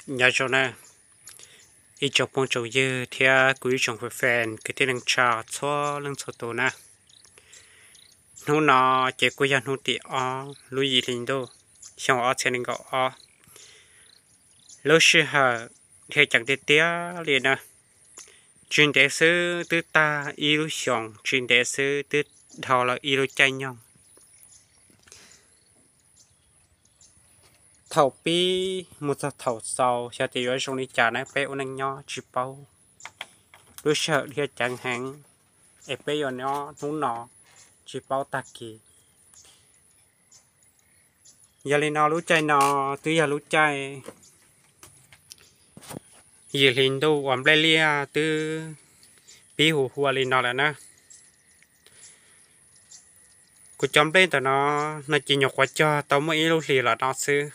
Nyob zoo na, ib tsoom phooj tsoom ywg thiab kuv ib tsoom fwm fes kwv tij neej tsa txhua leej txhua tus na. Hnub no ces kuj yog hnub tim ob lub yim hli ntuj, xyoo ob txhiab nees nkaum ob. Lub sij hawm dhia ceev tiag tiag li na. Tsis ntev xwb twb tag ib lub xyoos, tsis ntev xwb twb dhau lawm ib lub caij nyoog. Thaum pib mus txog thaum xaus xyov tias yuav zoo li cas na, peb ua neej nyob tsis paub. Lub sij hawm dhia ceev heev, es peb yuav nyob hnub no tsis paub tag kis. Yog li no lub caij no twb yog lub caij yim hli ntuj uas nplej liaj twb pib hu hua li no lawm na. Kuv cov nplej ntawm no, no ces nyuam qhuav cog tau muaj ib lub hlis los no xwb.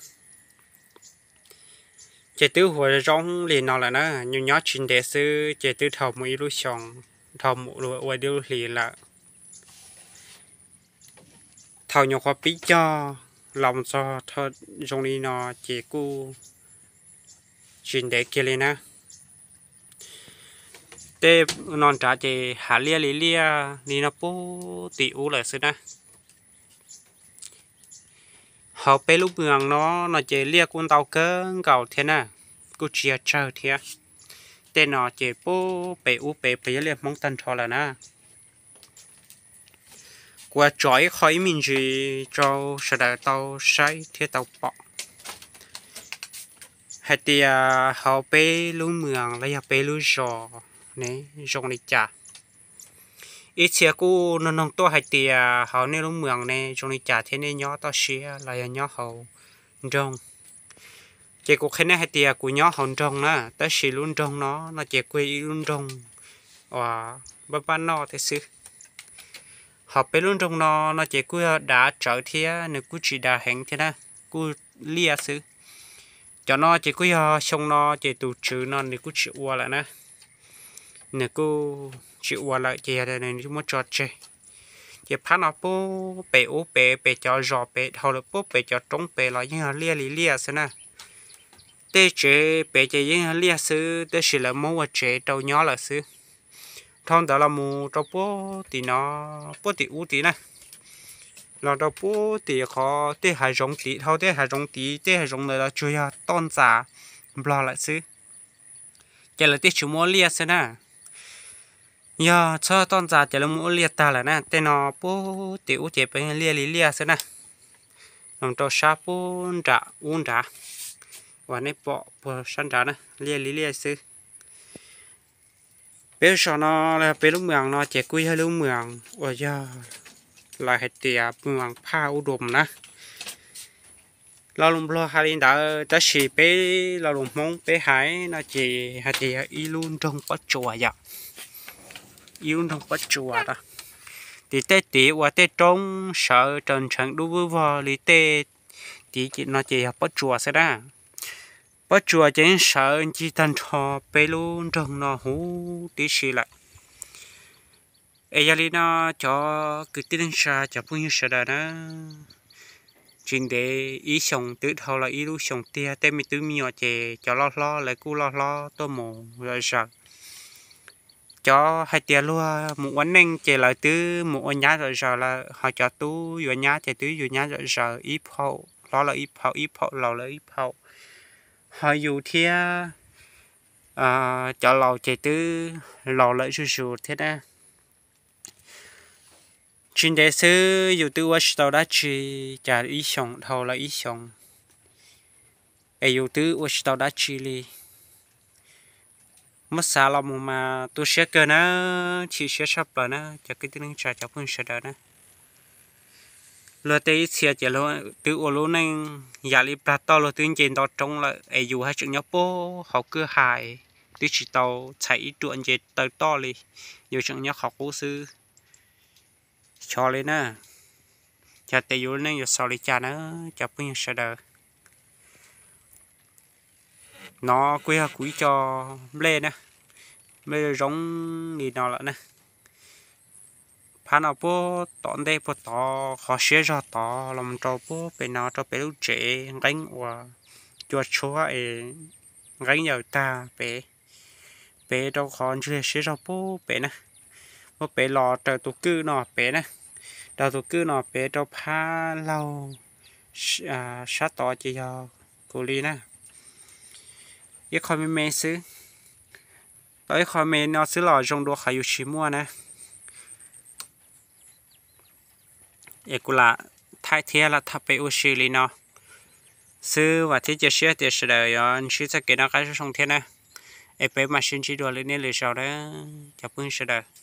Ces twb hu ua zoo li no lawm na, nyuam nyob tsis ntev xwb ces twb dhau mus ib lub xyoos, dhau mus ua ib lub hlis lawm. Thaum nyuam qhuav pib cog los mus txog zoo li no ces kuj tsis ntev kiag li na. Tej no nrad ces hav liaj li liaj li no puag tim ub lawm xwb na. Hauv peb lub moos no, no ces liaj kuj ntau kawg nkaus thiab na, kuj tsis yog tsawg thiab. Tej no ces puag pem ub pem puas yog liaj Hmoob tag nrho lawm na. Kuv tso ib qho ib me ntsis rau sawv daws tau saib thiab tau pom hais tias hauv peb lub moos los yog peb lub zos ne zoo li cas. Ib txhia kuj nug noog tuaj hais tias hauv nej lub moos ne zoo li cas thiab nej nyob toj siab los yog nyob hauv nroog. Ces kuv qhia nej hais tias kuv nyob hauv nroog na, tab sis lub nroog no, no ces kuj yog ib lub nroog uas npaj npaj noj thiab xwb. Hauv peb lub nroog no, no ces kuj yog dav tsawv thiab nws kuj tsis dav heev thiab na, kuj liaj xwb. Cov no ces kuj yog xyoo no ces tus tswv no nws kuj tsis ua lawm na, nws kuj tsis ua lawm ces yog nws muab tso tseg. Ces phab no puag pem ub pem, pem cov zos pem dhau lawm puag pem cov roob pem los yeej yog liaj li liaj xwb na. Tej tsev pem ces yeej yog liaj xwb, tab sis lawv muab ua tsev rau nyob lawm xwb. Dhau ntawd los mus rau puag tim no, puag tim ub tid na, los rau puag tim qhov tej hav zoov tid, dhau tej hav zoov tid, tej hav zoov ntawd los tsuas yog toj ntxas nplog lawm xwb. Ces lawv thiaj tsis muab liaj xwb na. Yog txhob toj ntxas ces lawv muab ua liaj tag lawm na. Tej no puag tim ub ces peb liaj li liaj xwb na. Los rau sab puag nram ub nrad uas nej pom puag sab nrad na, liaj li liaj xwb. Peb zos no, peb lub moos no ces kuj yog lub moos uas yog lawv hais tias moos Phaj Ub Dum na. Lo lus nplog hais li ntawd tab sis peb lo lus Hmoob peb hais no ces hais tias yog ib lub nroog pob tsuas yom, ib lub nroog pob tsuas. Tim tej tid uas tej roob sawv raws ntseev dub vwj vog li tej tid no ces yog pob tsuas xwb na. Pob tsuas ces yeej sawv ncig tag nrho peb lub nroog no huv tib si lawm. Es yog li no cov kwv tij neej tsa cov phooj ywg sawv daws na, tsis ntev ib xyoos twb dhau los ib lub xyoos tiag, tej me tub me nyuam ces cov loj hlob lawv kuj loj hlob tuaj mus zom zaws. Cov hais tias luag mus ua neej ces lawv twb mus ua nyab zom zaws lawm, ho cov tub yuav nyab ces twb yuav nyab zom zaws, ib phaum hlob lawm ib phaum, ib phaum laus lawm ib phaum. Ho yus thiab cov laus ces twb laus lawm zuj zus thiab na. Tsis ntev xwb yus twb ua tsis tau dab tsi, cas ib xyoos dhau lawm ib xyoos es yus twb ua tsis tau dab tsi li. Muab xav los mus mas tu siab kawg na, chim siab tshaj plaws na cov kwv tij neej tsa cov phooj ywg sawv daws na. Luag tej ib txhia ces luag twb ua lub neej yam li plag toj, luag twb nce nto roob lawm es yus haj tseem nyob puag hauv kwj ha, twb tsis tau txhais ib ruam nce taw toj li, yus tseem nyob qhov qub xwb. Xyov li na, yog tias yus lub neej yuav xaus li cas na cov phooj ywg sawv daws. No kuj yog kuv ib co nplej na, nplej zoo li no lawm na. Phab no puag tom ntej puag tod qhov siab zog tod los rau puag pem no rau pem lub tsev nqeeb uas cua tshuab es nqeeb yawm tag pem, pem rau qhov ntswg siab zog pub pem na, muab pem los raws tus kwj no pem na, raws tus kwj no pem rau phab laug sab tod ces yog kuv li na. Ib qho me me xwb, tau ib qho me no xwb los zoo dua qhov yus tsis muaj na. Es kuv lam thaij thiab los thov peb ua si li no xwb, vam thiab cia siab tias sawv daws yuav ntsib txoj kev noj qab sab zoo thiab na. Es peb mam sib ntsib dua lwm niaj lwm zaus na, cov phooj ywg sawv daws.